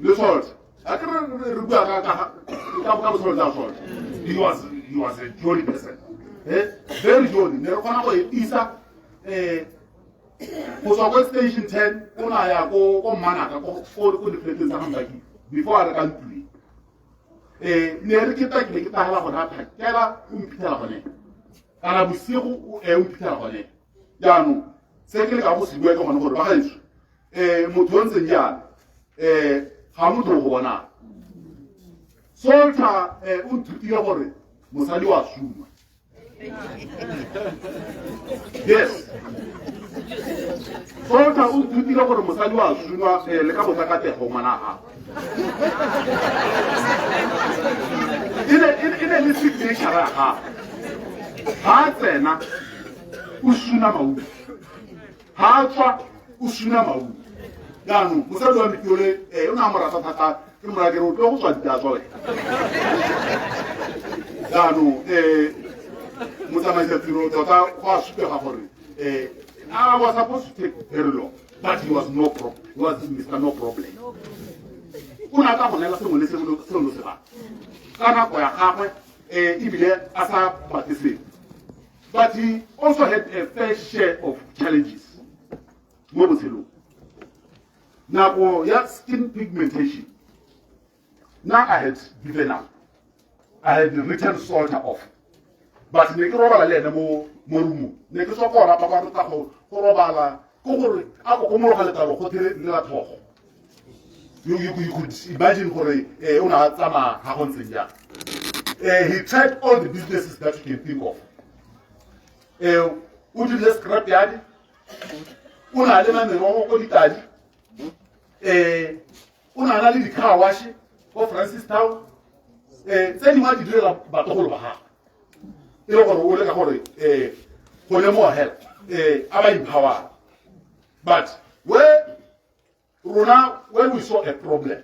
Le Salt, a ke re bua ka botshelo jwa Salt. He was a jolly person. Very jolly. Ne re kgona go e isa go tswa ko Station 10, o na ya ko Mmanaka, ko difleteng tsa Gambaki before a reka ntlo e. Ne re ke ta ke ne ke tagela gone, a phakela o mphitlhela gone, kana bosigo o mphitlhela gone. Jaanong se ke le ka go se bua ke gone gore, bagaetsho, motho o ntseng jaana ga motho o go bonang. Solta o nthutile gore mosadi wa suma. Yes, Solta o nthutile gore mosadi wa suma le ka botsa Katego, ngwana gago. E ne le signature ya gagwe: ga a tsena o suna maungo, ga a tswa o suna maungo. Jaanong mosadi wa mekiole o ne a mo rata thata. Ke mora kere o tlo go tswa ditatswa wena. Jaanong motsamaisa tiro, tota go a supega gore I was supposed to take very long, but he was no problem. He was Mr. No Problem. O ne a tla go neela sengwe le sengwe se o se batla ka nako ya gagwe, ebile a sa batle sengwe. But he also had a fair share of challenges mo botshelong. Nako ya skin pigmentation, now I had given up, I had written Salter off, but ne ke robala le ene mo roomong. Ne ke tswa kora ba ba rota go robala ke gore a kokomologa letlalo go there le la tlhogo. You could imagine gore o ne a tsamaya ga go ntseng jang. He tried all the businesses that you can think of. O dirile scrap yard, o na le merogo ko ditadi, o na na le di-car wash ko Francistown. Tse dingwe a di direla batlogolo ba gagwe, e le gore o leka gore go lemoga hela a ba empower. But where rona, when we saw a problem,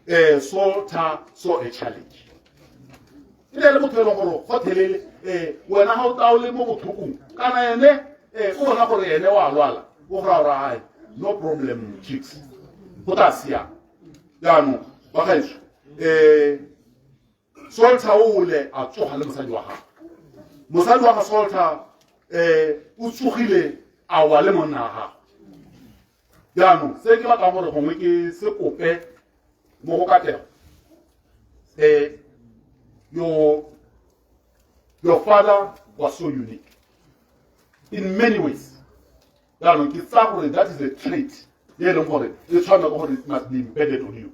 Solta saw a challenge. E ne le motho e leng gore gotlhelele wena ga o taole mo botlhokong, kana ene o bona gore ene wa lwala, o go raya gore, "Ai, no problem, chicks, go tla siama." Jaanong bagaetsho, Solta o le a tsoga le mosadi wa gagwe. Mosadi wa ga Solta o tsogile a wa le monna wa gagwe. Jaanong se ke batlang gore gongwe ke se kope mo go Katlego, your father was so unique in many ways. Jaanong ke tsaya gore that is a trait e leng gore e tshwanela ke gore it must be embedded on you.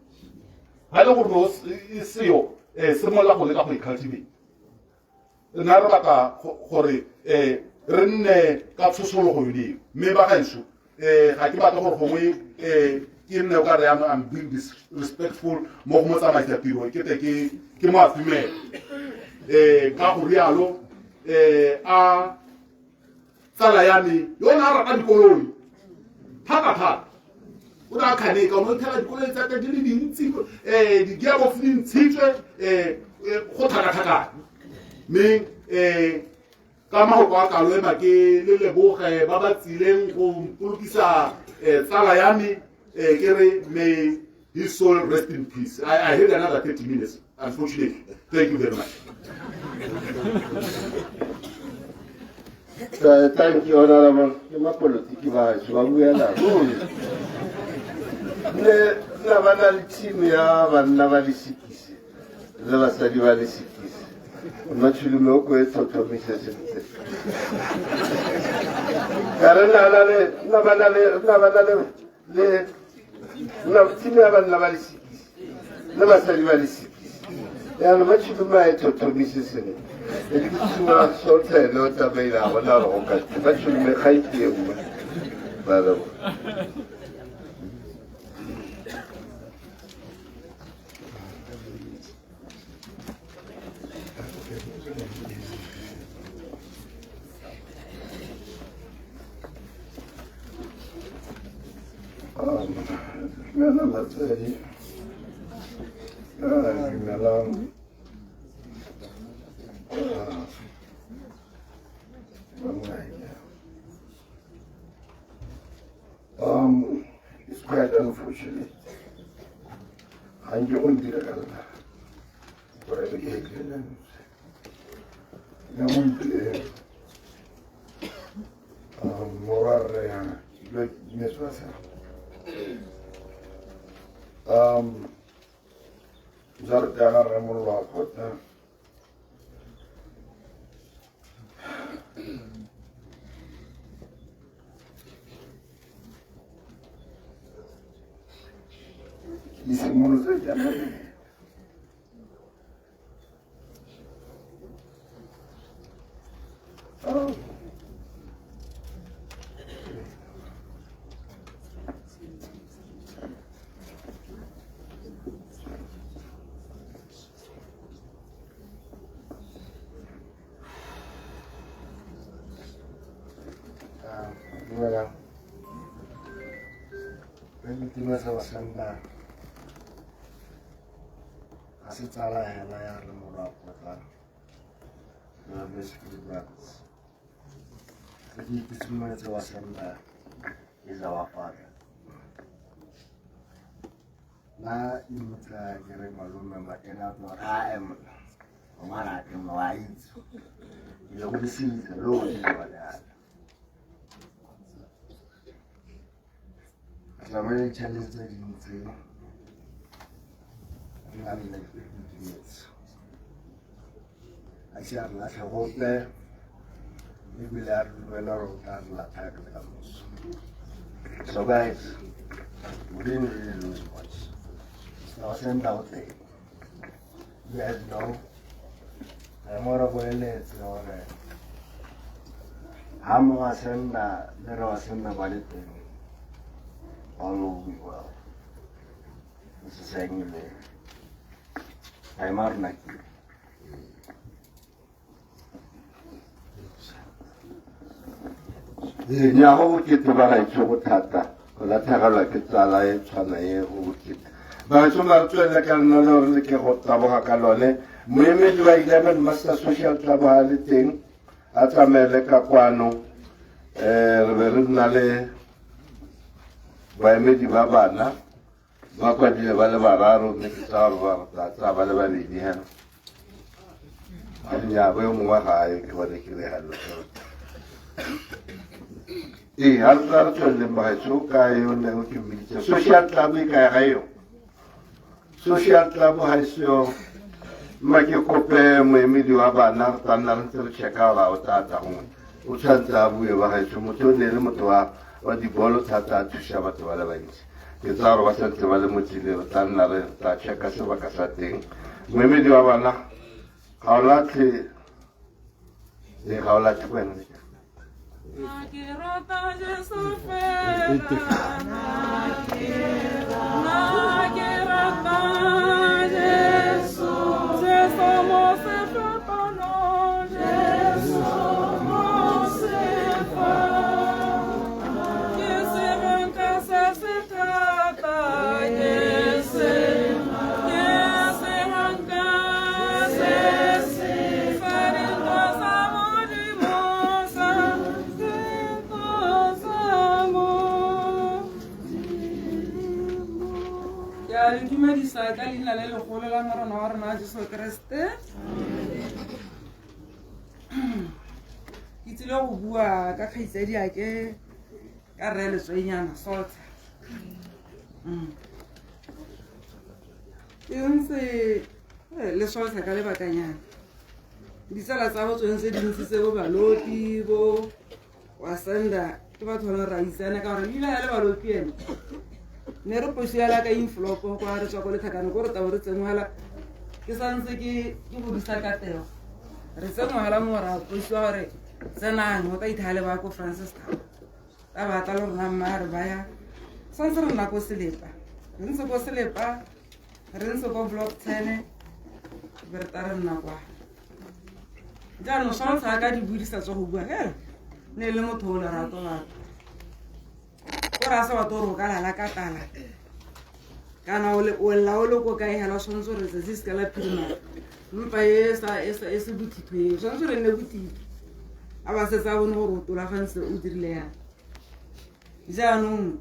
Ga e le gore e seo, simolola go leka go e cultivate. Nna re batla gore re nne ka tshosologo yone eo. Mme ba gaetsho, ga ke batle gore gongwe ke nne o ka re yaanong I'm being disrespectful mo go motsamaisa tiro, ke tle ke mo atumele ka go rialo. A tsala ya me yo o ne a rata dikoloi thata thata, o ne a kganeka, o ne o thela dikoloi tsa teng di le dintsi, di-gearbox di ntshitswe, go tlhakatlhakane. Mme ka mafoko a kalo ema ke le leboge ba ba tsileng go mpolokisa tsala ya me. Ke re may his soul rest in peace. I had another 30 minutes, unfortunately. Thank you very much. Thank you, Honorable. Ke mapolotiki ba ba buela ruri. Ne na ba na le team ya banna ba le 6 le basadi ba le 6. Matshulume o ko e tlhotlhomise sentle. Ka re na le na ba na le na ba na le na team ya banna ba le 6 le basadi ba le 6. Jaanong Matshulume a e tlhotlhomise sentle. E ke tsuma Solta ene o tsamaile, a bona gore go ka Matshulume ga itse e nngwe. Ba leboga. Dumela batsadi. Ah, dumelang. Ah, bangaka. It's quite unfortunate. Ga nke go ntiragalela gore re ke le gompieno morwarre yana meswasa jarata ya ga rremollo a kgotla. Ke simolotse jaana. Oh. Dumelang. Re letima sa basanda ga se tsala hela ya re morwa potlana. We are basically brothers. Re ke itumeletse Wasanda is our father. Na mmitsa ke re malome Makena a re a monna o ngwanake monna wa itse ke le godisitse le o dira le tsamaye di-challenge tse dintsi nna nne ke itumetse a se a re latlhe gope ebile a re dumela gore o tla re latlha le ka moso. So guys, we didn't really lose much. So send out there, you guys know re mo re boeletse gore ha mo wa senda le re wa senda ba le teng, all will be well. Se senyile ga ema rona ke. Ee, nya go bokete ba gaetsho, go thata go latlhegelwa ke tsala e tshwana e, go bokete. Bagaetsho, ma re tswelele ka lona le gore le ke go taboga ka lone. Moemedi wa 11 Master Social Club ga le teng, a tsamaele ka kwano. Re be re nna le baemedi ba bana ba kwadile ba le bararo, mme ke tsaya gore ba re tla tsaya ba le babedi hela. Nnyaa, bo yo mongwe ga ayo, ke bone ke le halo. Ee, ga re tla re tsweleleng bagaetsho ka yo neng ke mmiditse social club e kae? Ga eo social club ga e seo. Mma ke kope moemedi wa bana, re tla nna re ntse re checka gore a o tla tla gongwe o tshwanetse a bue. Bagaetsho, motho o ne e le motho wa dibolo thata, a thusa batho ba le bantsi. Ke tsaya gore ba santse ba le mo tseleng, re tla nna re tla checka sebaka sa teng. Moemedi wa bana ga o latlhe, ee, ga o latlhe wena. Ke rata Jesu fela, nna ke rata Jesu, Jesu mo sefapanong, Jesu mo sefapanong. Ke sebanka se se thata, ke sebanka se se sa dintwa sa Modimo, sa dintwa sa Modimo. Ke a le dumedisa ka leina le legolo la Morena wa rona Jesu Keresete. Ke tsile go bua ka kgaitsadi ake ka rre Letswainyana Sota. Ke ntse le Sota ka lebakanyana. Ditsala tsa botsweng tse dintsi tse bo Balopi bo Wasanda ke batho ba ra itsana ka gore leina ya le Balopi ene ne re posiela ka inflopo kwa re tswa ko Letlhakane ko re tabo re tsengwela ke santse ke godisa katego re tsengwela mo ra posiwa gore tsenang o tla ithale ba ko Francistown ba batla le rona mma re baya santse re nna ko Selepa, re ntse ko Selepa, re ntse ko Block 10 be re ta re nna kwa. Jaanong swantsha ka di buisa tswa go bua hela ne le motho o lerato batho o re a sa batho gore o ka lala ka tala kana o lla o le ko kae hela, o tshwanetse gore letsatsi se ka la phirima mpa e sa e e se bothitho e tshwanetse gore nne bothitho a ba setse a bone gore o tolagantse o dirile yang. Jaanong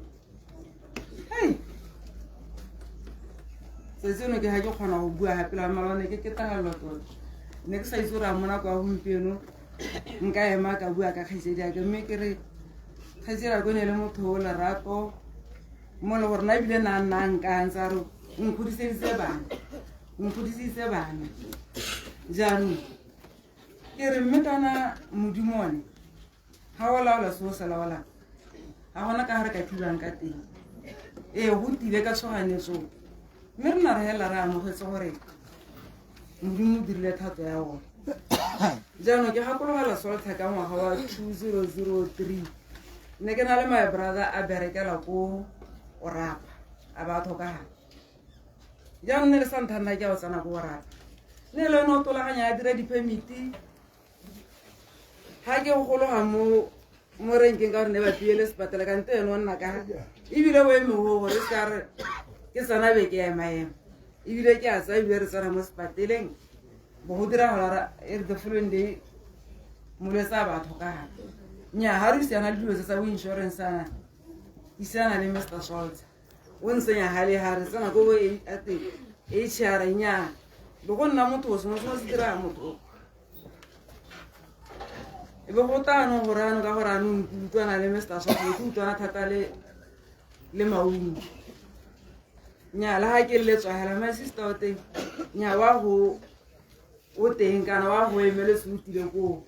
Hei tsatsi ono ke ga ke kgona go bua gape la malwane ke ketagalo tota. Ne ke sa itse gore a mo nako ya gompieno nka ema ka bua ka kgaitsedi yake, mme ke re kgaitsedi yake o ne le motho o lerato mo le gore na ebile na nna nka ntse a re o nkgodiseditse bana, o nkgodisitse bana. Jaanong ke re mme kana Modimo one ga o laola se o se laolang, ga gona ka ga re ka thibang ka teng. Ee, go tile ka tshoganyetso, mme re na re hela re amogetse gore Modimo o dirile thato ya ona. Jaanong ke gakologela Soltha ka ngwaga wa 2003, ne ke na le my brother a berekela ko Orapa, a ba tlhokagala. Jaanong ne le sa ntlha nna ke a o tsena ko Orapa, ne le ene o tolaganya a dira di-permit. Ga ke gologa mo renkeng ka gore ne ba piele sepatela, kante ene o nna ka ebile o eme go gore se ka re ke tsena be ke ema-ema, ebile ke a tsaya ebile re tsena mo sepateleng. Bo go diragala e re the following day molwetse a ba tlhokagala. Nnyaa, ga re isiana le dilo tse tsa bo insurance ana, isiana le Mister Scholtz o ntsenya gale ga re tsena ko bo HR. Nnyaa, be go nna motho o sengwe sengwe se dira motho e be go tla anong gore anong ka gore anong ke utlwana le Mister Scholtz, ke utlwana thata le Maungo. Nnyaa, le ga ke letswa hela my sister o teng, nnyaa wa go o teng kana wa go emeletse o tile koo.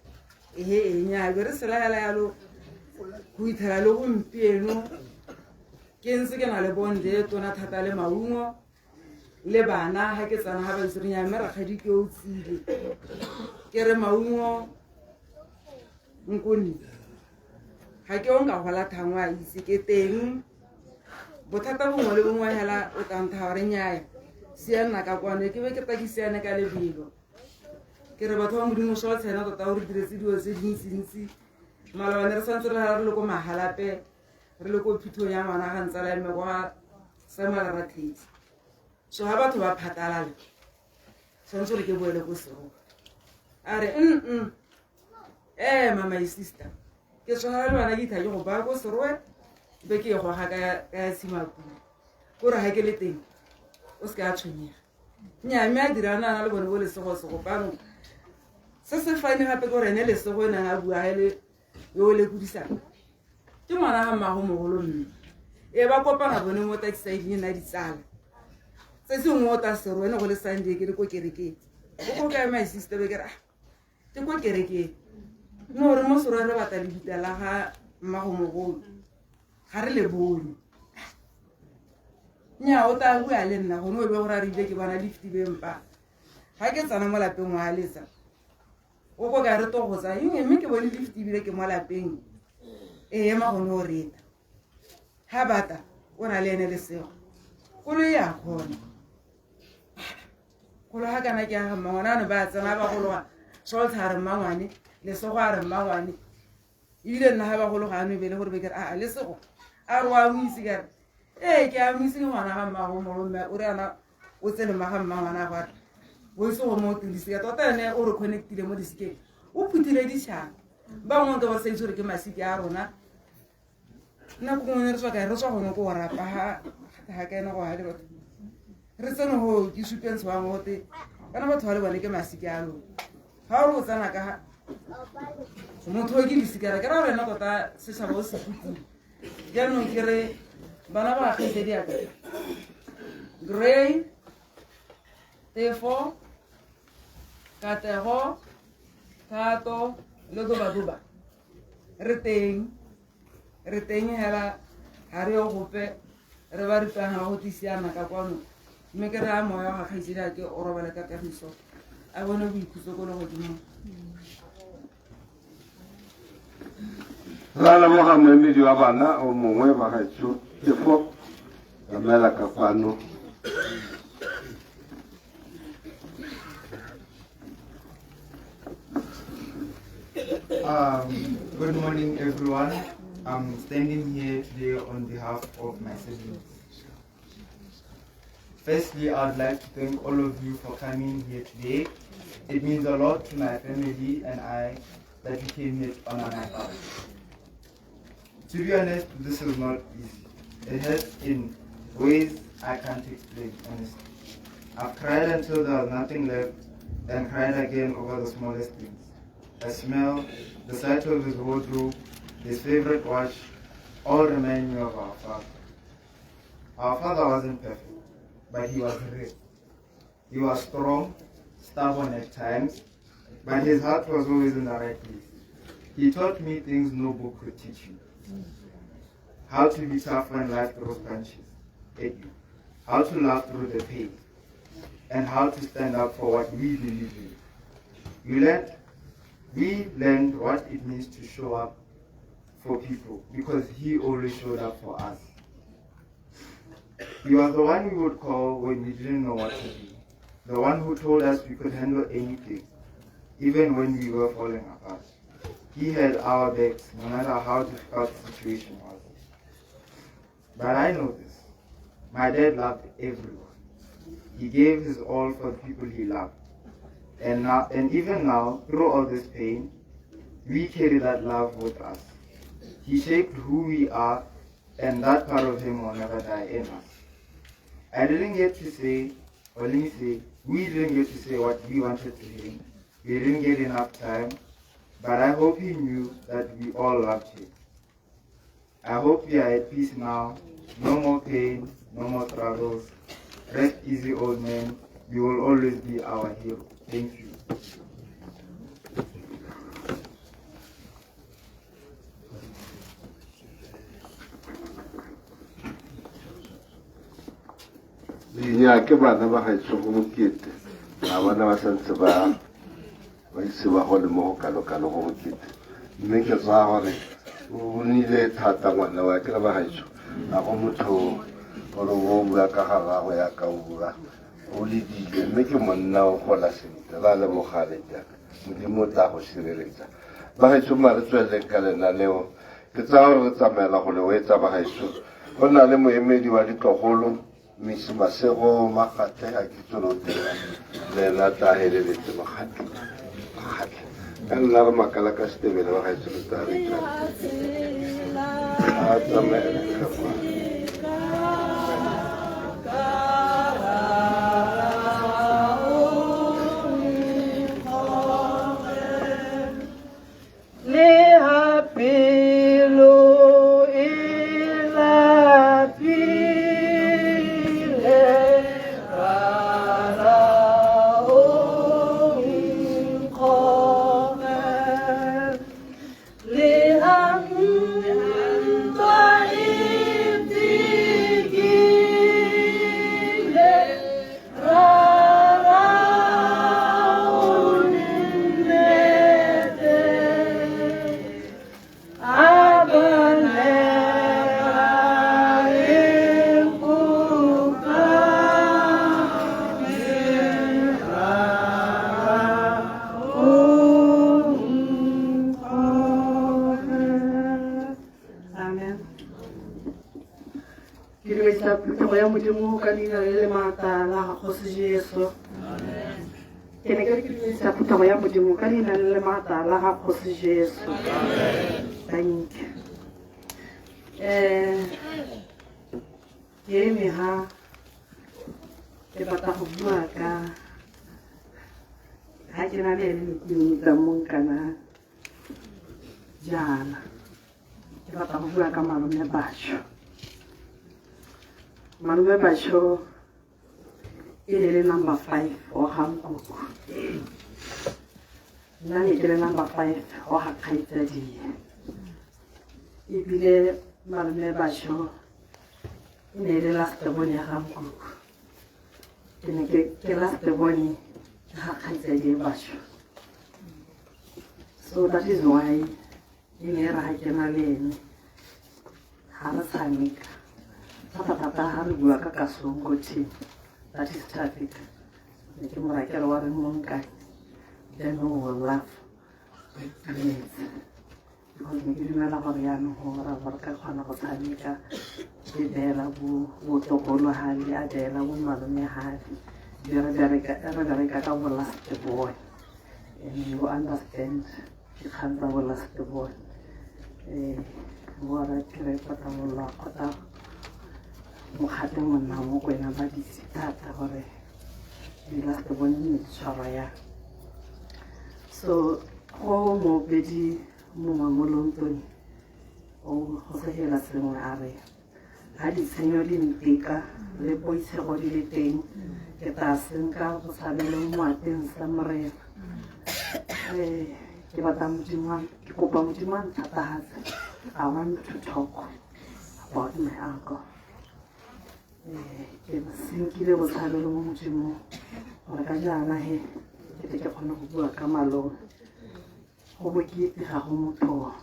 Ehe, nnyaa, be re sela hela yalo go ithela le gompieno ke ntse ke na le bonde e tona thata le Maungo le bana. Ga ke tsena ga ba itse re nnyaa, mme rakgadi ke o tsile. Ke re Maungo nkone ga ke o nka gola thangwe a itse ke teng bothata bongwe le bongwe hela o tla ntha gore nnyaa siana ka kwano, ke be ke tla ke siane ka lebelo. Ke re batho ba Modimo Scholtz ena tota o re diretse dilo tse dintsintsi. Malobane re santse re re le ko Mahalape, re le ko phitlhong ya ngwana ga ntsala mme kwa Samuel Rathedi. So ga batho ba phatalala tshwanetse gore ke boele ko Serowe. A re mama e sister ke tshwana le bana ke itha ke go baya ko Serowe be ke e goga ka ya Tshimapuo, kore ga ke le teng o se ka tshwenyega. Nnyaa, mme a dira na le bone bo Lesego Segopano. Se se fane gape ke gore ene Lesego e neng a bua e le yo o lekodisang ke ngwana ga mmago mogolo, mme e ba kopana bone mo taxi e na ditsala. Se sengwe o ta Serowe ne go le Sunday ke le ko kerekeng, o ko kae my sister? Be ke re ke ko kerekeng, mme gore mo Serowe re batla lebitla la ga mmago mogolo ga re le bone. Nnyaa, o tla bua le nna gone o be gore a rile ke bona lift bempa ga ke tsena mo lapeng wa letsa o ko ka re to go tsaya eng, mme ke bone lift ebile ke mo lapeng e ema gone o reta ga bata o na le ene Lesego koloi ya kgona golo ga kana ke aga mmangwane ano ba tsena ba gologa. Scholtz a re mmangwane, Lesego a re mmangwane, ebile nna ga ba gologa ano ebele gore be ke re aa Lesego a re wa mo itse, ka re ee ke a mo itse ke ngwana ga mmago mogolo, mme o re ana o tsene ma ga mmangwana gore o itse go mo tilisika tota ene o re connectile mo disikeng o phuthile ditšhaba ba bangwe ka ba sa itse gore ke masiki a rona. Nako nngwe re tswa kae, re tswa gone ko Orapa ga ka ena go ga le batho re tsene go ke supentshe wa gote kana batho ba le bone ke masiki a lona. Ga o re o tsena ka motho o ke lesikara ke ra gore ena tota setšhaba o se phuthile. Jaanong ke re bana ba kgaitsedi yaka Grey, Tefo, Katego, Thato le Dobadoba, re teng, re teng hela ga re yo gope re ba rutang ga go tlisiana ka kwano. Mme ke re a moya wa ga kgaitsedi a ke o robale ka kagiso, a bone boikhutso ko legodimong. Ra lemoga moemedi wa bana o mongwe ba gaetsho Tefo, tsamela ka kwano. Good morning, everyone. I'm standing here today on behalf of my siblings. Firstly, I'd like to thank all of you for coming here today. It means a lot to my family and I that you came here to honor my father. To be honest, this is not easy. It has in Ways I can't explain, honestly. I've cried until there was nothing left, and cried again over the smallest things. A smell, the sight of his wardrobe, his favorite watch, all remind me of our father. Our father wasn't perfect, but he was real. He was strong, stubborn at times, but his heart was always in the right place. He taught me things no book could teach you. How to be tough when life throws punches at you, how to laugh through the pain, and how to stand up for what we believe in. We learned what it means to show up for people because he always showed up for us. He was the one we would call when we didn't know what to do, the one who told us we could handle anything, even when we were falling apart. He had our backs, no matter how difficult the situation was. But I know this. My dad loved everyone. He gave his all for the people he loved. And even now, through all this pain, we carry that love with us. He shaped who we are, and that part of him will never die in us. I didn't get to say, or let me say, we didn't get to say what we wanted to him. We didn't get enough time, but I hope he knew that we all loved him. I hope we are at peace now. No more pain, no more struggles. Rest easy, old man. You will always be our hero. Thank you. Nnyaa, ke bana ba gaetsho go bokete ga bona ba santse ba ba ise ba gole mo go kalo-kalo go bokete, mme ke tsaya gore o nnile thata ngwana wa ke re ba gaetsho ga go motho gore o bua ka ga gagwe yaka o bua o ledile, mme ke monna o gola sentle. Ra lebogale jaaka Modimo o tla go sireletsa. Ba gaetsho, ma re tsweleleng ka lenaneo. Ke tsaya gore re tsamaela go le wetsa. Ba gaetsho, go na le moemedi wa ditlogolo, Miss Masego Magatle, a ke tsone o teng le ena tla heleletse. Magatle, Magatle ka nna re makala ka Setebele. Ba gaetsho, re tla re a tsamaela ka kwa. Le ha pelo e lapile, rara o nkgoge. Le ha ntwa e tsikile, rara o nnete. Abanera ekuka rara o nkgoge. Amen. Ke dumedisa phuthego ya Modimo ka leina le le maatla la ga Kgosi Jesu. Ke ne ke re ke dumedisa phuthego ya Modimo ka leina le le maatla la ga Kgosi Jesu. Thank you. Ke eme ha ke batla go bua ka ha ke na le ene ne ke mmitsa monkana jaana. Ke batla go bua ka malome Basho. Malome Basho e ne le number 5 wa ga nkoko. Nna ne ke le number 5 wa ga kgaitsadie. Ebile malome Basho e ne e le last born ya ga nkoko. Ke ne ke last born ya ga kgaitsadie Basho. So that is why e ne e re ha ke na le ene ha re tshameka thata-thata, ha re bua ka Kasongo team, that is traffic, ne ke mo raya ke re wa re monkane, then we will laugh. Yes, because ne ke dumela gore yaanong gore ra bo re ka kgona go tshameka ke beela bo botlogolo hale, a beela bo malome hale, be re bereka ka bo last boy, and you understand dikgang tsa bo last boy. Bo ra phire patamolwa kgotsa Mokgate monna wa Mokwena ba di itse thata gore di-last born di ne di tshwarwa yang. So go moopedi mongwe mo Lontone o go segela sengwe a re ga ditshenyo di nteka le poitshego di le teng ke tla senka botshabelo mo ateng sa Morena. Ke batla Modimo, ke kopa Modimo a nthatahatse. I want to talk about my uncle. Ke senkile botshabelo mo Modimong gore ka jaana he ke tle ke kgone go bua ka malome. Go bokete ga go motho,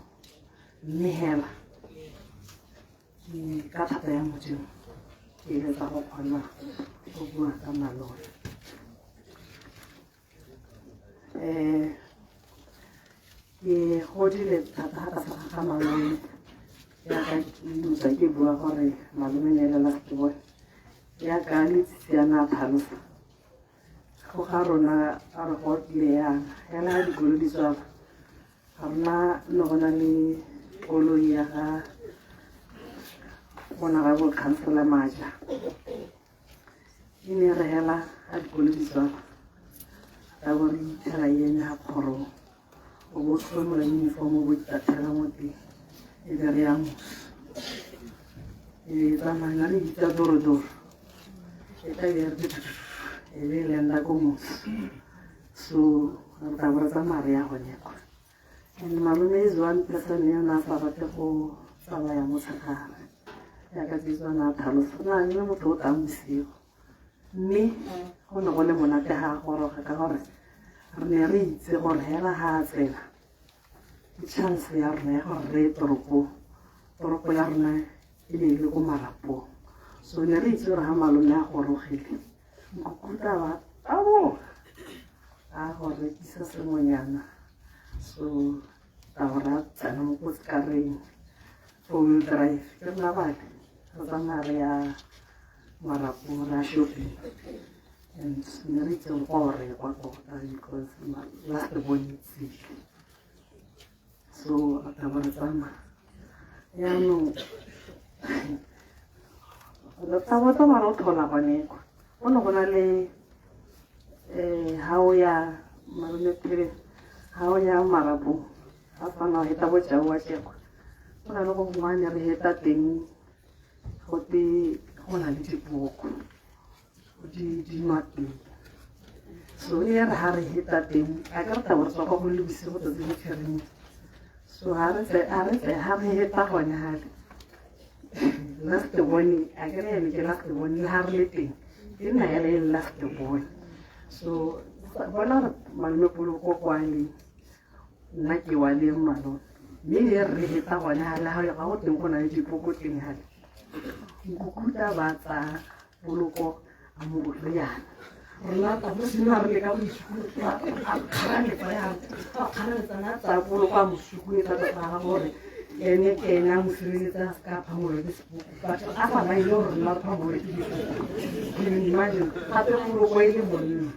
mme hela ke ka thata ya Modimo ke eletsa go kgona go bua ka malome. Ke godile thata ga tlase ga malome, jaaka ke utlwa ke bua gore malome ne e le last born, jaaka letsitsi a na tlhalosa go ga rona a re godile yana hela ga dikolo di tswala ga rona ne go na le koloi ya ga Honorable Councillor Maja. E ne re hela ga dikolo di tswala ra bo re ithela ene ga kgorong, o bo tlhomola uniform, o bo itatlhela mo teng, e be re ya moso e be e tsamaya re bitsa dorodoro e tla be re e be e lenda ko moso. So re tla bo re tsamaya re ya gone kwa. And malome is one person yo na sa rate go tsamaya motshegare, jaaka tse na a tlhalosa na le motho o tlang bosigo, mme go ne go le monate ga a goroga ka gore re ne re itse gore hela ga a tsena ke chance ya rona ya gore re ye toropong. Toropo ya rona e ne e le ko Marapong, so ne re itse gore ga malome a gorogile nkukuta ba taboga a go rekisa sengwenyana. So ka gore a tsena mo kotsikareng four wheel drive, ke rena bale re tsamaya re ya Marapong re ya shopping, and ne re itse gore kwa o rekwa tota because last born tsile. So re tla bo re tsamaya jaanong re tla bo tsamaya re o thola gone kwa. Go ne go na le ha o ya malome pele, ha o ya Marapong ga tshwana o heta bojang wa tsekwa, go na le go gongwe ne re heta teng gote go na le dipoko di nwa teng. So e re ha re heta teng a ka re tla bo re tswa kwa go le bosigo tsatsi le phirimile. So ha re ha re heta gone hale last born a ke re ene ke last born, le ha re le teng e nna hela e le last born. So bona gore malome Poloko kwa leng nna ke wa leng malome, mme e re heta gone hale ga go teng go na le dipoko teng hale nkukuta ba tsaya Poloko a mo riana rona tla mo simolola re leka go a kgarametsa yana a kgarametsa na tsaya Poloko a mo sukuetsa tota ga gore ene ke ene a mo sireletsa a se ka phamolwa ke sepoko, but a sa maile gore rona re phamolwe ke dipoko. Can you imagine? Gape Poloko e le monna,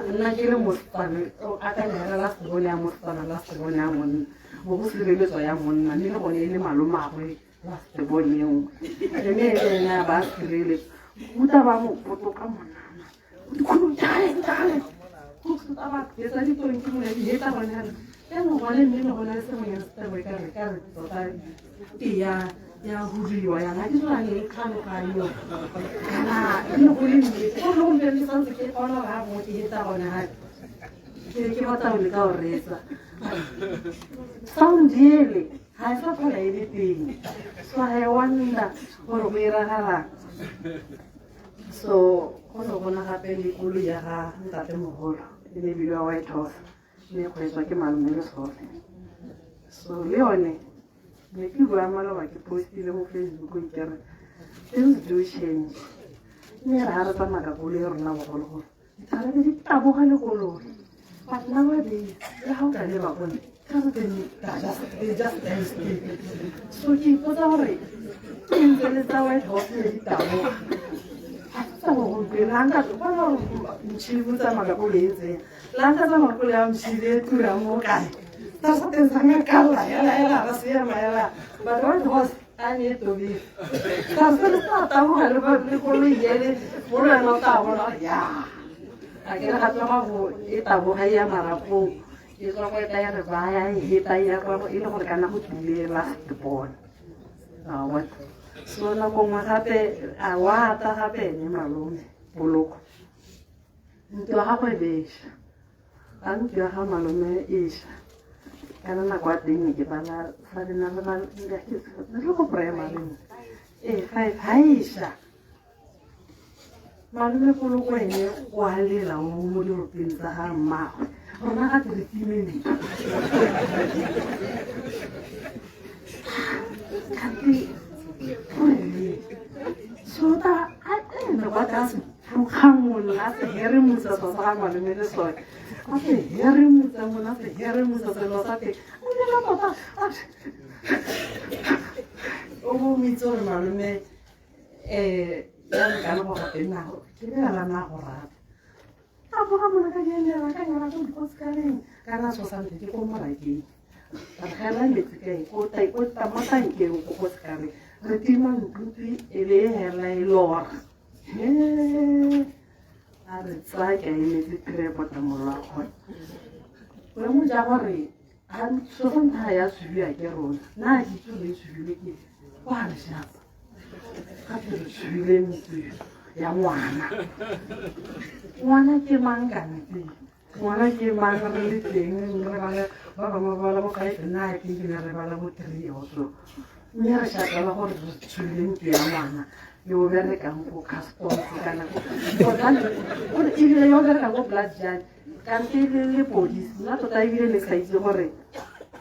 nna ke le mosetsana, akanya hela last born ya mosetsana, last born ya monna, bo go sireletswa ya monna, mme le gone e le malomagwe last born e nngwe, ene e le ene a ba sireletsa uta ba mo potoka monana dikhulu jale ba etsa ditonki mo di hetsa gone hale jaanong gone, mme ne go na le sengwenyana se tabo e ka re tota e ya huduiwa yana ke tsona le tlhaloganyo kana e ne go le nnete gore le gompieno ke santse ke kgona gore ga gongwe ke hetsa gone gale ke ke batla go leka go reetsa sound ele ga e sa tlhola e le teng. So I wonder gore go iragalang. So go ne gona gape le koloi ya ga ntatemogolo e ne bidiwa White Horse, ne e kgweetswa ke malome le sone. So le yone ne ke bua maloba ke postile mo Facebook ke re things do change. Mme re ga re tsamaya ka koloi ya rona bogologolo dithara di taboga le koloi, but nowadays le ga o ka leba kone they just stand still. So ke ipotsa gore ke ntse le tsa White Horse ne di taboga tsa bogompieno ga nka bona gore motšhini o tsamaya ka koloi e tsenya la nka tsamaya koloi ya motšhini e turang mo kae tsa sa teng sa ngakalla hela hela ba seema hela, but White Horse A ne tobile ka se re sa taboga le le koloi ele mo le wena o tla bona ya a ke re ga tloga go e taboga e ya marapong e tswa go eta ya re baya e heta ya kwa e le gore kana go tlile last born. A bona so nako nngwe gape a wa ata gape ene malome Poloko ntlo ya gagwe e besha a ntlo ya ga malome e sha kana nako ya teng ne ke bala sa le na le le go primary ee five ha e sha malome Poloko ene o a lela o mo diropeng tsa ga mmagwe rona ga re time ntlo kante gore sota a ene kwa tlase phukga a se heremotsa selo sa ga malome le sone a se heremotsa mona a se heremotsa selo sa teng o lela tota o bo o itse gore malome um ya nkane go gape nago ke lebala na go rata a boga mona ka dienela ka nyala ko dikosikaleng kana so sante ke ko morakeng re gela metsi kae ko mo tankeng ko ko sekaleng re tima ntlo e be e hela e lora a re tsaya ke a emetse phirepota mollo wa gone o mo ja gore so santha ya subiwa ke rona nna ke itse gore e subilwe ke kwa re shapa gape re subile ntlo ya ngwana ngwana ke mang kante ngwana ke mang re le teng re bala ba bangwe ba bala bo five nna ke ne re bala bo three or so mme re shapela gore re tshubile ntlo ya ngwana yo o berekang ko customs kana gore ebile yo o berekang ko blood jane kante le lepodisi nna tota ebile ne sa itse gore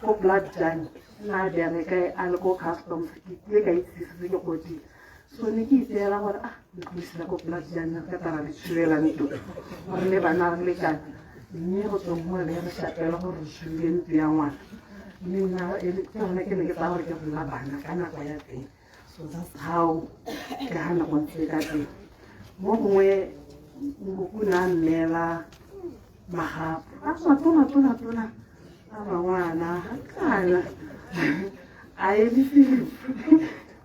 ko blood jane na bereka a le ko customs ke tlile ka itse se ke godile so ne ke itseela gore ah ntlo ko blood jane re ka tara le tshubela ntlo gore le bana re lekane mme go tsweng mo le re shapela gore re tshubile ntlo ya ngwana mme nna ke gone ke ne ke tsaya gore ke rona bana ka nako ya teng. So that's how ke gana go ntse ka teng mo gongwe nkoko ne a nneela magapo a matona tona tona a mangwana kana a emisile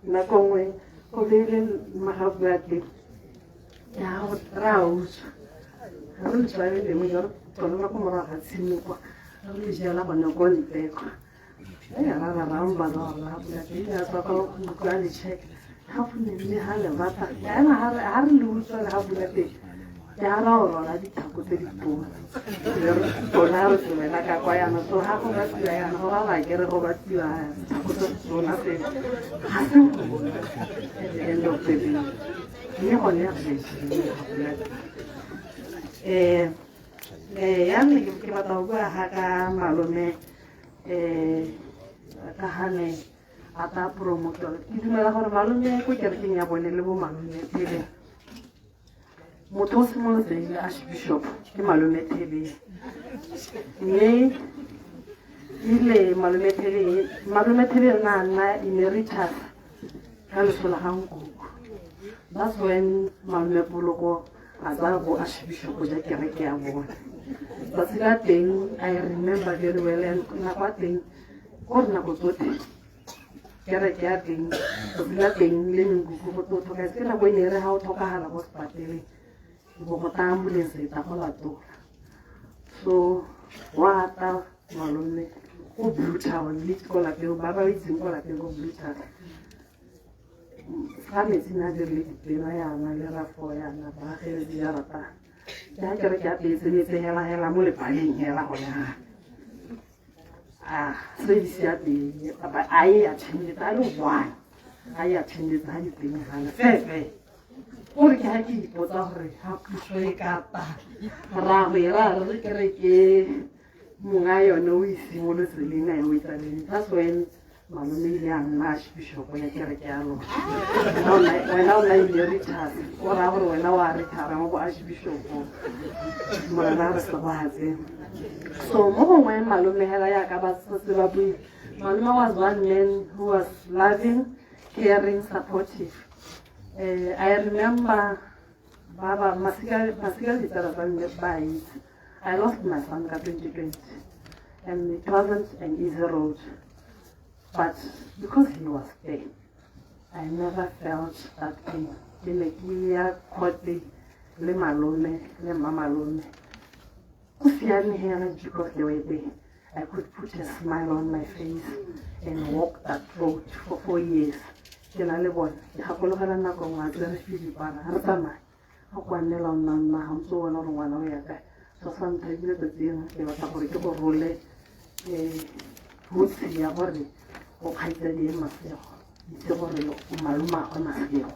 nako nngwe o beile magapo a teng ya re a utswa re utswa le lengwe jalo tswelela ko morago ga tshimo kwa re le jela gone ko ntle kwa ra ra ra mbala gore ga pula teng ya tswa kwa utlwa le check ga pula mme ga le bata ena ga re le utswa le ga pula teng ke a ra o rwala ditlhako tse di tona tona re tswela ka kwa yana so ga go batliwa yana go ba ba kere go batliwa ditlhako tse tona tse ga se at the end of the day mme gone re ga pula teng ya mme ke batla go bua ga ka malome ka gane a ta promoter ke dumela gore malome ko kerekeng ya bone le bo malome pele motho o simolotseng le archbishop ke malome Thebeng mme ile malome Thebeng malome Thebeng na nna emeritus ka leso la ga nkoko that's when malome Poloko a tsaya bo archbishop ja kereke ya bone tsatsi la teng. I remember very well and nako ya teng gore nako tsotlhe kereke ya teng tsatsi la teng le menkuku go tlo tlhoka ke nako e ne re ga o tlhokagala ko sepateleng bo go ta ambulance e tla go latola so wa ta malome ko Blue Town le ko lapeng ba ba itseng ko lapeng ko Blue Town fa metsi na dirile dipela yana le rafo yana ba geletse jarata ke ga kereke ya teng e tse hela hela mo lebaleng hela gone ga a service ya teng a e attendetse a le one a e attendetse ga diteng gana fefe gore ke ga ke ipotsa gore ga puso e ka ta ra go e ra re kereke monga yone o e simolotse leina ya o e tsaleng. That's when malome ile a nna archbishop ya kereke ya lona. Wena o na emeritus o raya gore wena wa retire mo bo archbishop morena re sebatse so mo gongwe malome hela yaka ba setse ba buile malome was one man who was loving, caring, supportive. I remember baba masika masika ditsala tsa mme ba itse I lost my son ka 2020 and it wasn't an easy road, but because he was there I never felt that pain. Ke ne ke ya court le malome le mmamalome. Go siame hela because they were there. I could put a smile on my face and walk that road for 4 years. Ke na le bone. Ke gakologela nako nngwe a tsere Philip a re tsamaye. Go kwanela o nna nna ga ntse o bona gore ngwana o ya kae. So sa ntlha ebile tsatsi eno ke batla gore ke go role hutshe ya gore o kgaitsadie Masego. Itse gore o malomagwe Masego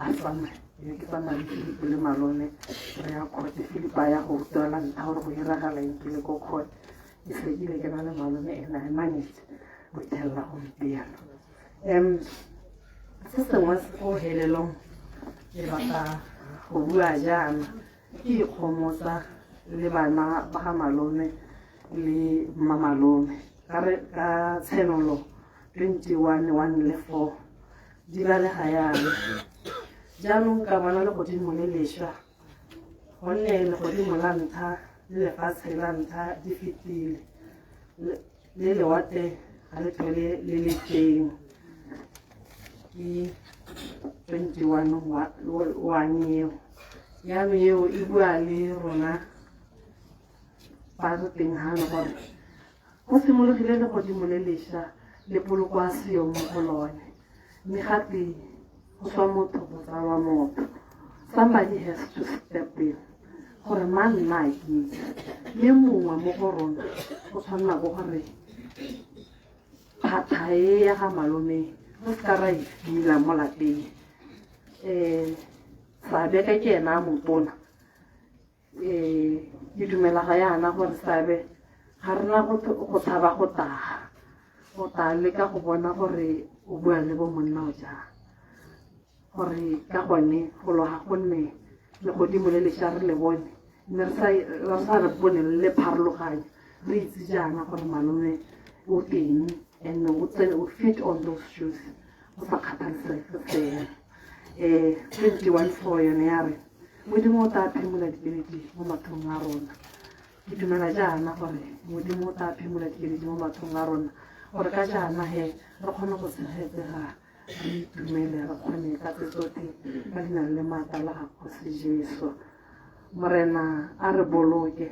a tsamaye. Ebe ke tsamaya le Philip le malome re ya court. Philip a ya go utlwela ntlha gore go iragala eng ke le ko court. Ke sekile ke na le malome and I managed go fitlhelela gompieno. Se sengwe go helelong ke batla go bua jaana ke ikgomotsa le bana ba ga malome le mmamalome ka re ka Tshenolo 21:1 le 4 di balega yana: "Jaanong ka bona legodimo le lešwa, gonne legodimo la ntlha le lefatshe la ntlha di fetile, le lewatle ga le tlhole le le teng." Ke 21:1 eo. Jaanong eo e bua le rona ba re teng hano gore go simologile legodimo le lešwa le poloko a seyo mo go lone, mme gape go swa motho go tsalwa motho. Somebody has to step in gore mang nna a ke itse, mme mongwe mo go rona o tshwanela ko gore phatha e ya ga malome re seka ra e fila mo lapeng. Sabe ka ke ena a motona. Ke dumela ga yana gore sabe ga rena go tshaba go taga, o tla leka go bona gore o bua le bo monna o jang, gore ka gone go loga gonne legodimo le lešwa re le bone, mme re sa re bone le le pharologanyo, re itse jaana gore malome o teng and o fit on those shoes go sa kgathalesege seemo. 21:4 yone ya re Modimo o tla phimola dikeledi mo mathong a rona. Ke dumela jaana gore Modimo o tla phimola dikeledi mo mathong a rona, gore ka jaana he re kgone go tshegetsega, re itumele, re kgone ka tse tsotlhe ka leina le maatla la ga Kgosi Jesu. Morena a re boloke,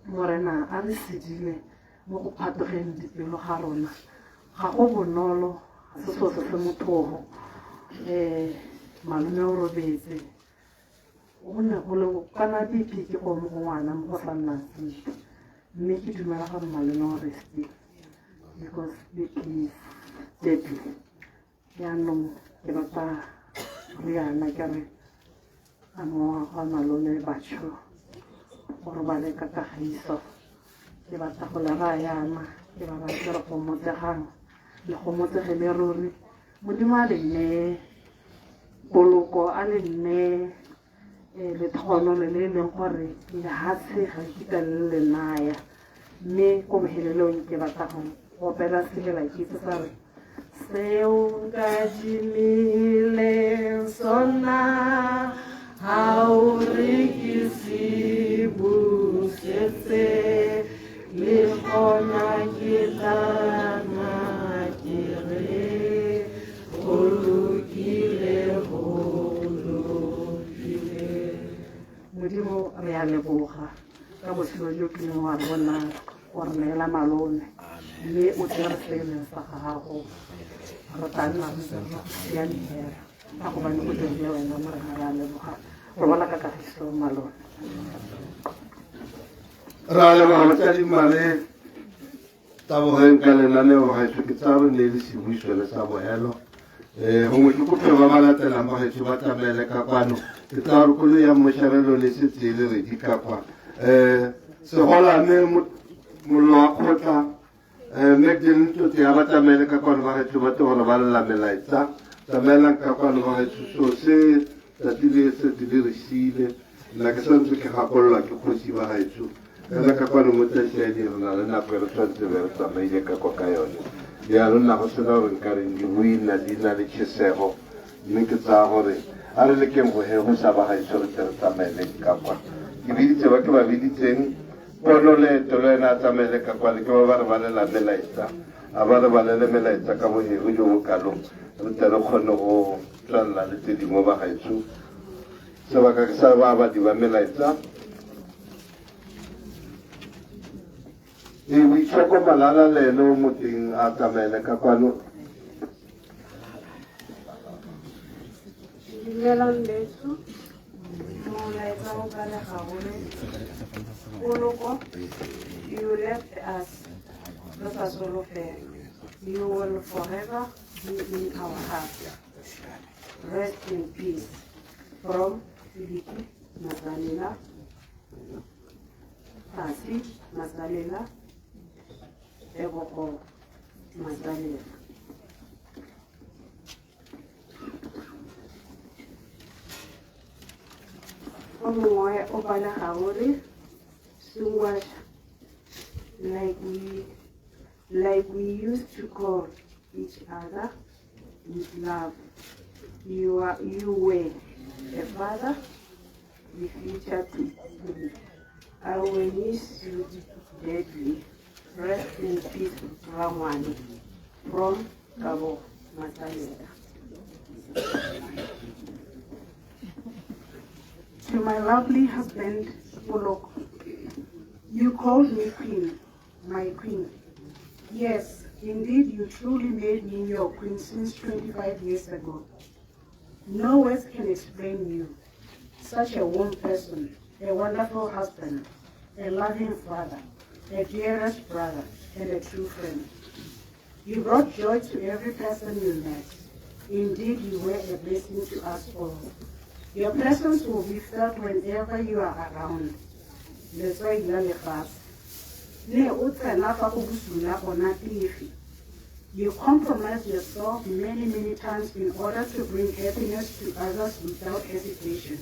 Morena a re sedile mo go phatogeng dipelo ga rona. Ga go bonolo, ga se selo se se motlhogo. Malome o robetse, go ne go le kana BP ke go mo go ngwana mo go sa nnang sentle, mme ke dumela gore malome o restile because BP is deadly. Jaanong ke batla riana ke re a mowa ga malome batho o robale ka kagiso. Ke batla go le raya yana ke ba raya ke re gomotsegang, le gomotsegele ruri. Modimo a le nneye poloko, a le nneye letlhogonolo le e leng gore lehatshe ga nkitla le le naya. Mme ko bohelelong ke batla go opela sefela ke itse sa re seo nkadimileng sona ha o re ke se busetse, le gona ke tla ke re go lokile, go lokile. Modimo, re a leboga ka botshelo jo kileng wa re bona wa re neela malome, mme o tsere se e leng sa gago. Re tla nna re ntse re siame fela ka gobane go dirile wena. Morena, re a leboga. Robala ka kagiso, malome. Ra leboga motsadi mare tabogeng ka lenaneo gaetsho. Ke tsaya re ne le sebuiso le sa bohelo. Gongwe ke kope ba ba latelang ba gaetsho ba tsamaele ka kwano. Ke tsaya gore koloi ya mošarelo le setse e le ready ka kwa. Segolame mollo wa kgotla, Magdalene Tsotsi ya ba tsamaele ka kwano ba gaetsho, ba tle gore ba lela melaetsa. Tsamaelang ka kwano ba gaetsho. So se tsatsi le setse le re siile, nna ke santse ke gakololwa ke kgosi ba gaetsho. Fela ka kwano mo tsasiadi re na le nako e re tshwanetse be re tsamaile ka kwa ka yone. Jaanong nna go sena gore nka reng, dibui nna di na le tšhesego, mme ke tsaya gore a re lekeng go hegosa ba gaetsho re tle re tsamaeleng ka kwa. Ke biditse ba ke ba biditseng, pono leeto le wena a tsamaele ka kwale, ke ba ba re balela melaetsa. A ba re balele melaetsa ka bohego jo bo kalo, re tle re kgone go tswelela le tse dingwe bagaetsho. Sebaka ke sa baabadi ba melaetsa. Ee, Boitshoko Malala le ene o mo teng a tsamaele ka kwano. Dumelang betsho, molaetsa o balega gore Poloko, you left us re sa solofela. You will forever be in our hearts. Rest in peace. From Philippi Masalela, Pasi Masalela, Tebogo Masalela. O mongwe o balega gore Sungwasha, like we used to call each other with love. You were a father, the future to me. I will miss you deadly. Rest in peace, Ramani. From Kabo Masalela. To my lovely husband, Poloko, you called me queen, my queen. Yes, indeed, you truly made me your queen since 25 years ago. No words can explain you. Such a warm person, a wonderful husband, a loving father, a dearest brother, and a true friend. You brought joy to every person you met. Indeed, you were a blessing to us all. Your presence will be felt whenever you are around. Letswai la lefatshe. Ne o tsena fa go bosula gona tefe. You compromise yourself many, many times in order to bring happiness to others without hesitation.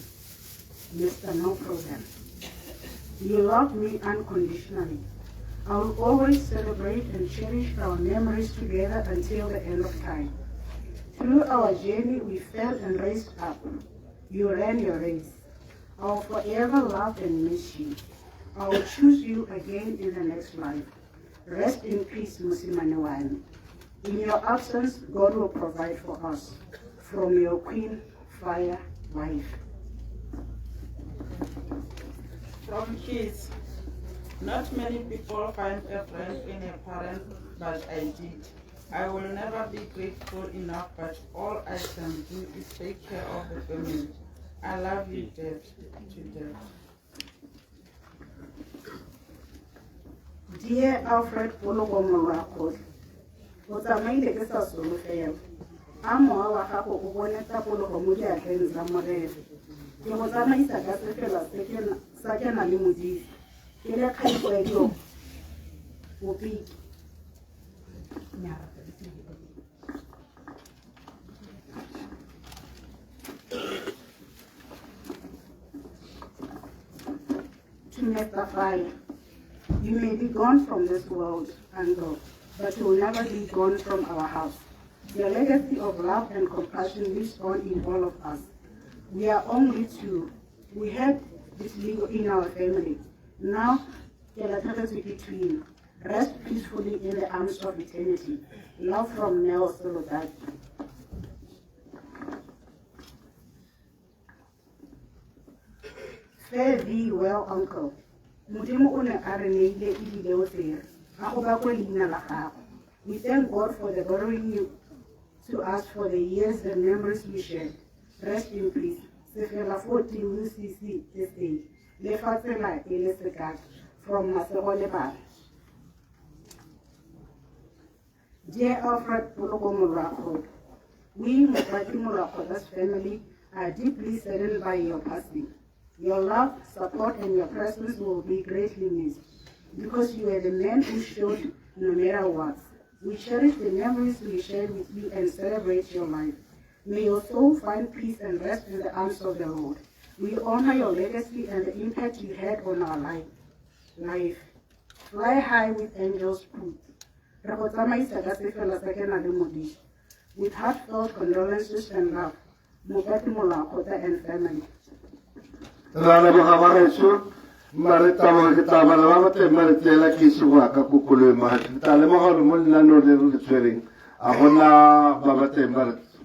Mr. No Problem. You love me unconditionally. I will always celebrate and cherish our memories together until the end of time. Through our journey, we fell and raised up. You ran your race. I will forever love and miss you. I will choose you again in the next life. Rest in peace, Mosimane wami. In your absence, God will provide for us. From your queen, fire, wife. From kids, not many people find a friend in a parent, but I did. I will never be grateful enough, but all I can do is take care of the family. I love you, Dad, to death. Dear Alfred Poloko Molwakgotlhe, o tsamaile ke sa solofela. A mowa wa gago o bone tapologo mo diatleng tsa Morena. Ke go tsamaisa ka sefela se ke na- sa ke na le Modisa. Ke le kgaitsadi Bopiki. Nnyaa. To Mr. Fire. You may be gone from this world, uncle, but you will never be gone from our house. Your legacy of love and compassion lives on in all of us. We are only two. We had this legal in our family. Now, ke latlhegetswe ke twin. Rest peacefully in the arms of eternity. Love from Neo Solodaki. Fare thee well, uncle. Modimo o ne a re neile ebile o tsere. A go bakwe leina la gago. We thank God for the borrowing you to us for the years and memories we shared. Rest in peace. Sefela 14 UCC SA. Le fa tsela e le sekaka. From Masego le bana. Dear Alfred Poloko Molwakgoda, we Mopati Molwakgoda's family are deeply saddened by your passing. Your love, support, and your presence will be greatly missed because you were the man who showed no matter what. We cherish the memories we shared with you and celebrate your life. May your soul find peace and rest in the arms of the Lord. We honor your legacy and the impact you had on our life. Life. Fly high with angels put. Re go tsamaisa ka sefela sa ke na le Modisa. With heartfelt condolences and love, Mopati Molwakgotla and family. Ra leboga bagaetsho. Mma re tla ke tla bala ba ba teng ba re tseela ke ise go ya ka ko koloing mogaetsho. Ke tla lemoga gore mo lenaneong le re le tshwereng a gona ba ba teng ba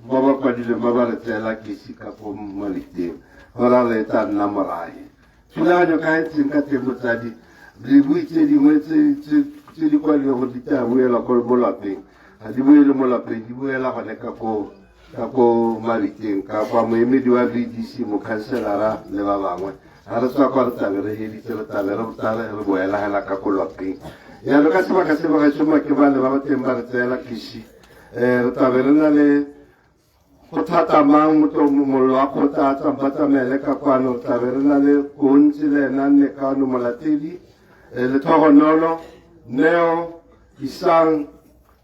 ba ba kwadilweng ba ba re tseela kesi ka ko maleteng go ra re tla nna morae. Thulaganyo ka e ntseng ka teng motsadi dibui tse dingwe tse di kwadilweng gore di tla boela ko mo lapeng ga di boele mo lapeng di boela gone ka ko ka ko mariteng ka kwa moemedi wa VDC mokhanselara le ba bangwe ga re tswa kwa re tlabe re heditse re tlabe re tla re boela hela ka ko lapeng jaanong ka sebaka se bagaetsho ke ba le ba ba teng ba re tseela kisi um re tlabe re na le go thata mang mollo wa kgotla a ba tsamaele ka kwano tlabe re na le kontsi le ena nne kano molatedi lethogonolo neo isang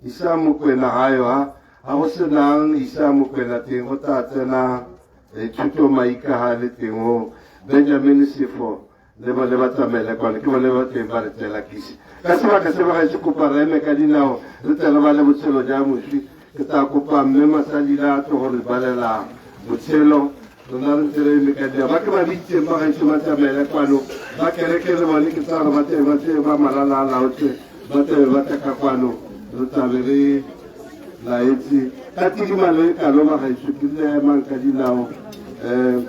isang mokwena gayo ha ga go senang isang mokwena teng go tla tsena thuto maika ga le teng o benjamin sefo le bone ba tsamaele kwane ke bone ba teng ba re tseela kisi ka sebaka se bagaetse kopa re eme ka dinao re tle re ba le botshelo ja moswi ke tla kopa mme masalila a tlo go re balela botshelo rona re ntse re eme ka dinao ba ke ba bitseng ba gaetsho ba tsamaele kwano ba kereke le bone ke tsa gore ba tle ba tle ba malala a laotse ba tle ba tla ka kwano re tlabe re laetse ka tidimalo e kalo ba gaetsho ke le emang ka dinao um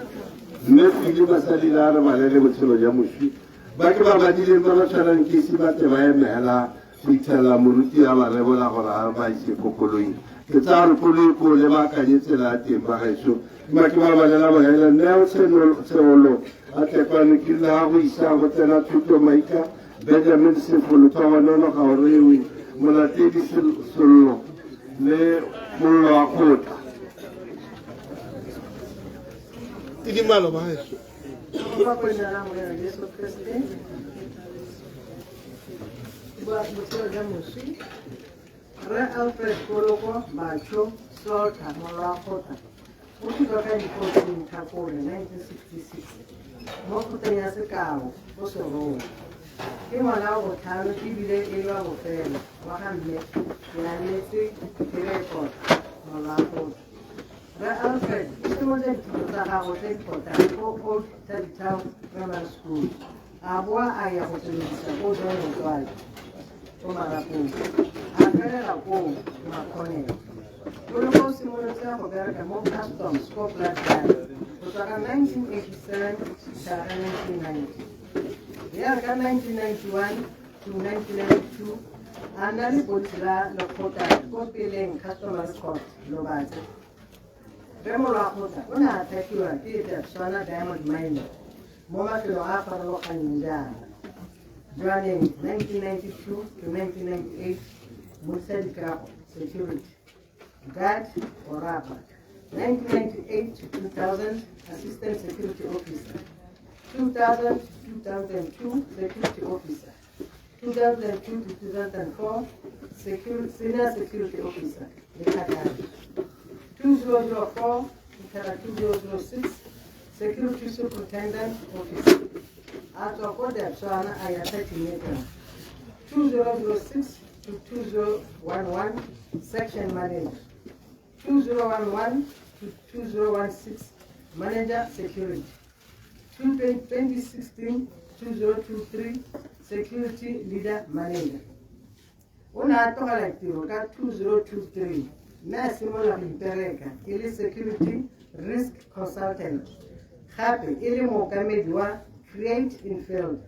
mme file masalila a re balele botshelo ja moswi ba ke ba badileng ba ba tshwanang ke ise ba tle ba emela go itlhelela moruti a ba rebola gore a ba ise ko koloing ke tsaya gore koloi ko le baakanye tsela ya teng ba gaetsho ba ke ba balela bohela neo tsheolo a tle kwano ke le ga go isa go tsena thuto maika benjamin sefolo thogonono ga o rewe molatedi sello le mollo wa kgotla Tidimalo ba gaetsho. Ka leina la Morena Jesu Kriste. Botshelo jwa moswi. Rre Alfred Poloko Bacho Slaughter Molwakgotla. O tshotswe ka di-14 Tlhakole 1966 mo kgotleng ya Sekao ko Serowe. Ke ngwana wa botlhano ebile e le wa bofelo wa ga mme Kealetse Pherekota Molwakgotla. Rre Alfred o simolotse dithuto tsa gagwe tse di potlana ko Old Town Primary School. A boa a ya go tsweledisa ko John Motswai ko Marapong. A felela koo Makgoneng. Poloko o simolotse go bereka mo Customs ko Bladgaard go tswa ka 1987 go fitlha ka 1990. Ya re ka 1991 to 1992 a nna lepodisi la lekgotla ko peleng Customary Court Lobatse. Rre Molwakgotla o ne a thapiwa ke Debswana Diamond Mining mo mafelong a a farologaneng jaana. Jwaneng 1992 to 1998 Modisa Dikago Security Guard Orapa 1998 to 2000 Assistant Security Officer 2000 to 2002 Security Officer 2002 to 2004 Senior Security Officer Letlhakane 2004 to 2006 Security Superintendent Officer a tswa ko Debswana a ya Thirteen 2006 to 2011 Section Manager 2011 to 2016 Manager Security 2016 2023 Security Leader Manager o ne a tlogela tiro ka 2023 mme a simolola go ipereka e le security risk consultant gape e le mookamedi wa create in field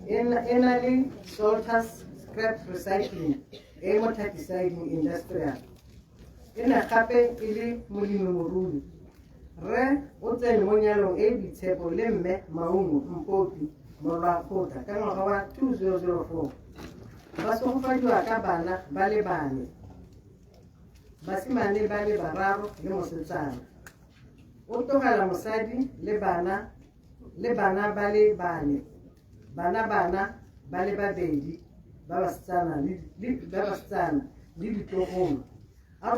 e na le Salters Scrap Recycling e mo Thakisiding Industrial e ne gape e le molemirui rre o tsene mo nyalong e e boitshepo le mme Maungo Mpopi Molwakgotla ka ngwaga wa 2004 ba segofadiwa ka bana ba le bane basimane ba le bararo le mosetsana o tlogela mosadi le bana le bana ba le bane bana bana ba le babedi ba basetsana le ditlogolo a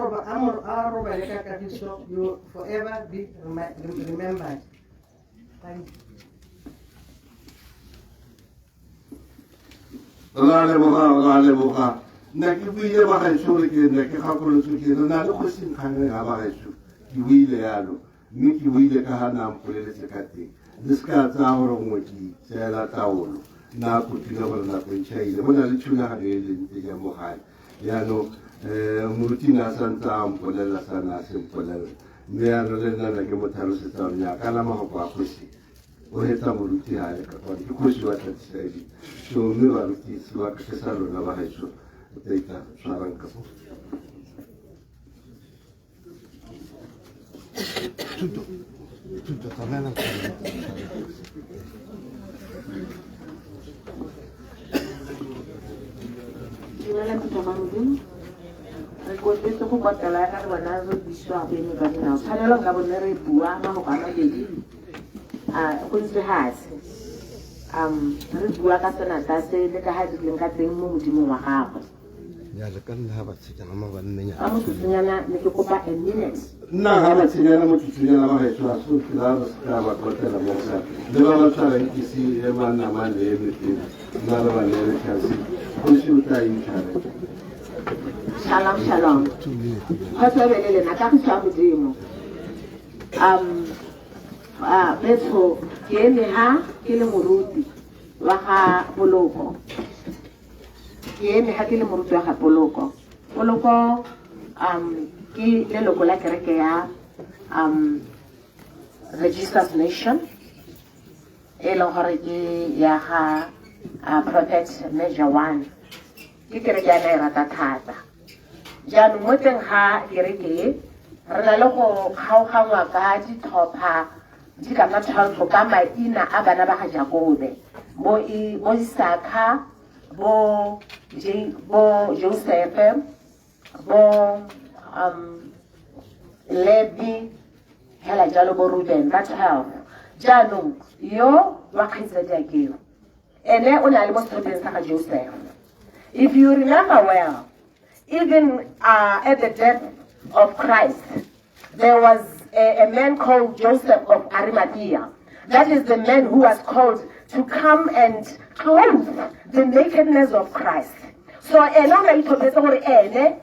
robale ka kagiso you forever be remembered. Thank you. Ra leboga nna ke buile bagaetsho gore ke nne ke gakolotswe ke re na le kgosi nkgangeng ga bagaetsho ke buile yalo Mme ke buile ka ga na mpoleletse ka teng. Le se ka tsaya gore nngwe ke itseela taolo. Nna kopile gore nako e tšhaile. Go na le thulaganyo e leng teng ya mo gae. Jaanong um moruti ne a santse a mpolelela sa ne a se mpolelela. Mme jaanong le nna ne ke mo tlhalosetsa gore nnyaa kana mafoko a kgosi o hetsa moruti ga a le ka kwano ke kgosi wa tlatisadi. So mme baruti sebaka ke sa lona ba gaetsho o tla itla tshwarang ka foo. Thuto, thuto, tsamaela. Dumela motho wa Modimo. Re kotetse go kwatela ka re bona re buisiwa go eme ka dinao. Tshwanelo nka bone re bua mafoko a mabedi a go ntse fatshe. Re bua ka senata se le ka ga dirileng ka teng mo Modimong wa gagwe. Ya le ka nna ba tshenyana mo ba nnenyana. Ka motsotsonyana ne ke kopa a minute. Nna ga ba tshenyana motsotsonyana ba gaetsho a so la re se ka ba kotela mo sa le ba ba tshwarang ke se e manna ma le eme pele nna re ba neele chance kgosi o tla intshware. Shalom, shalom. Kgotso e be le lena, kagiso ya Modimo. Betsho, ke eme ha ke le moruti wa ga Poloko. Ke eme ha ke le moruti wa ga Poloko. Poloko ke leloko la kereke ya The Jesus Nation, e leng gore ke ya ga Prophet Major One. Ke kereke ya na e rata thata. Jaanong mo teng ga kereke e, re na le go kgaogangwa ka ditlhopha di ka nna 12 ka maina a bana ba ga Jakobe, bo bo Isaka, bo bo Josefe, bo Levi, hela jalo bo Ruben, ba 12. Jaanong yo wa kgaitsadiake yo, ene o ne a le mo setlhopheng sa ga Joseph. If you remember well, even at the death of Christ, there was a man called Joseph of Arimathea. That is the man who was called to come and clothe the nakedness of Christ. So ene o ne a itlhophetse gore ene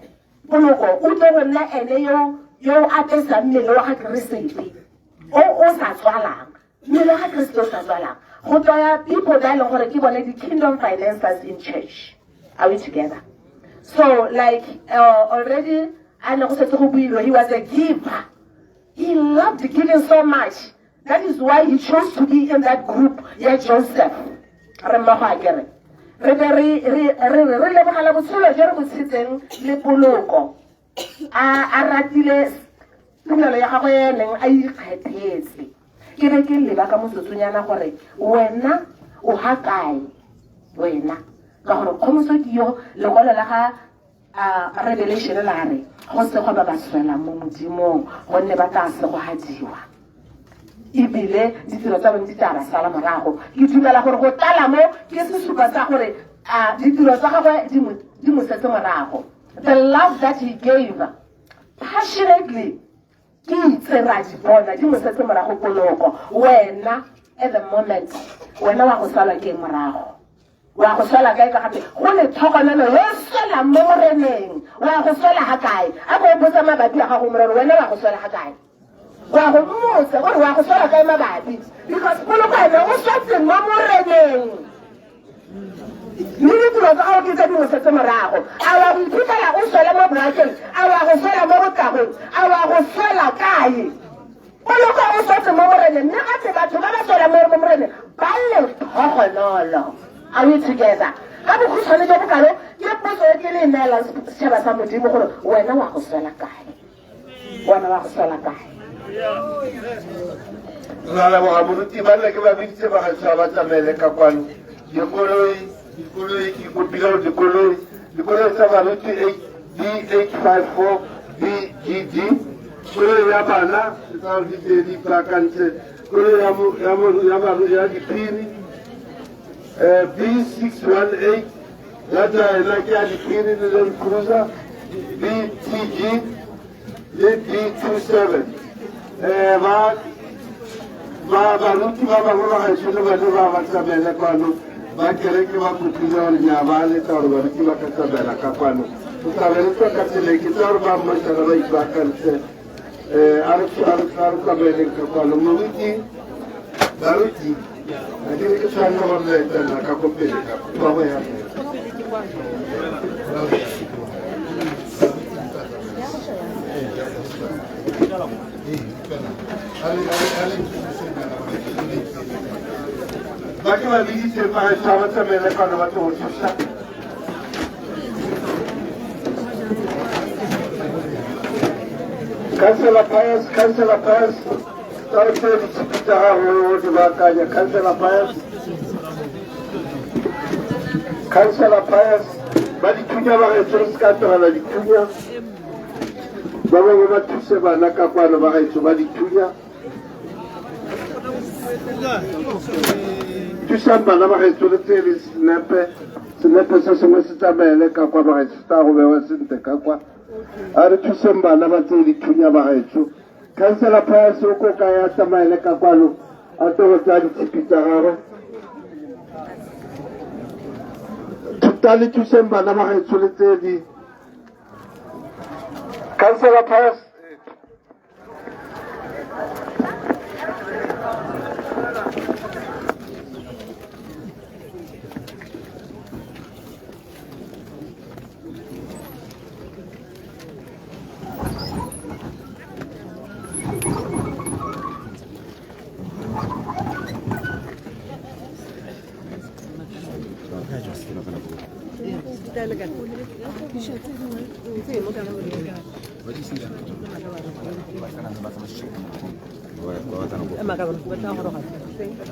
Poloko o tlo go nna ene yo o apesang mmele wa ga Keresete o o sa tswalang. Mmele wa ga Keresete o sa tswalang. Go tswaya people ba e leng gore ke bone di-kingdom financiers in church. Are we together? So like already a ne go setse go builwe, he was a giver. He loved giving so much. That is why he chose to be in that group ya Joseph. Re mmogo a kere. Re be re re re re lebogela botshelo jo re bo tshetseng le Poloko. A ratile tumelo ya gagwe e neng a ikgethetse. Ke be ke leba ka motsotsonyana gore wena o ha kae wena, ka gore kgomoso ke yo lekwalo la ga Revelation la re go segwa ba ba swelang mo Modimong, gonne ba tla segogadiwa ebile ditiro tsa bone di tla ba sala morago. Ke dumela gore go tlala mo ke sesupa sa gore ditiro tsa gagwe di mo setse morago. The love that he gave passionately, ke itse ra di bona di mo setse morago. Poloko, wena at the moment wena wa go salwa ke morago, wa go swela kae? Ka gape go le tlhokomelo yo swelang mo Moreneng, wa go swela ga kae? A ko botsa mabapi a gago morero, wena wa go swela ga kae? Wa go mmotse gore wa go swela kae mabapi, because Poloko ene o swetse mo Moreneng, mme ditiro tsa gago ke tse di mo setse morago. A wa go iphitlhela o swela mo boakeng? A wa go swela mo botagong? A wa go swela kae? Poloko o swetse mo Moreneng, mme gape batho ba ba swelang mo Moreneng ba letlhogonolo. Are we together? Ka bokhutshwane jo bokalo ke potso e ke le neelang setšhaba sa Modimo gore wena wa go swela kae, wena wa go swela kae. Ra leboga moruti. Banna ke ba biditse ba gaetsho ba tsamaele ka kwano. Dikoloi ke kopile gore dikoloi tsa baruti B854 BGD, koloi ya bana tsa di tse di ipaakantse, koloi ya diphiri B618 ya Dyna ke ya diphiri le Land Cruiser BTG le B27. Ba baruti ba bangwe ba gaetsho le bone ba ba tsamaele kwano. Ba kereke ba kopile gore nya ba letsa gore baruti ba ka tsamaela ka kwano. Go tlabe le tswa ka tsela ke tsa gore ba mmošara ba ipaakantse. A re tsamaeleng ka kwano. Moruti, baruti, a ke re ke tshwanela gore la etela ka ko pele ka kwa go ya. Ba ke ba biditse ba gaetsho ba tsamaele kwano ba tlo go thusa. Councillor Pius, Councillor Pius, tsa tse ditshipi tsa gago di baakanya. Councillor Pius, Councillor Pius, ba dithunya ba gaetsho re se ka tlogela dithunya. Ba bangwe ba thuse bana ka kwano ba gaetsho ba dithunya. Thusang bana ba gaetsho le tseye le senepe, senepe se sengwe se tsamaele ka kwa ba gaetsho, se tla go bewa sentle ka kwa. A re thuseng bana ba tseye dithunya ba gaetsho. Councillor Pius o ko kae a tsamaele ka kwano a tlo go tsaya ditshipi tsa gagwe. Thuta le thuseng bana ba gaetsho le tseye di. Councillor Pius.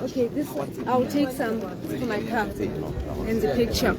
Okay, this I'll take some for my car and the picture.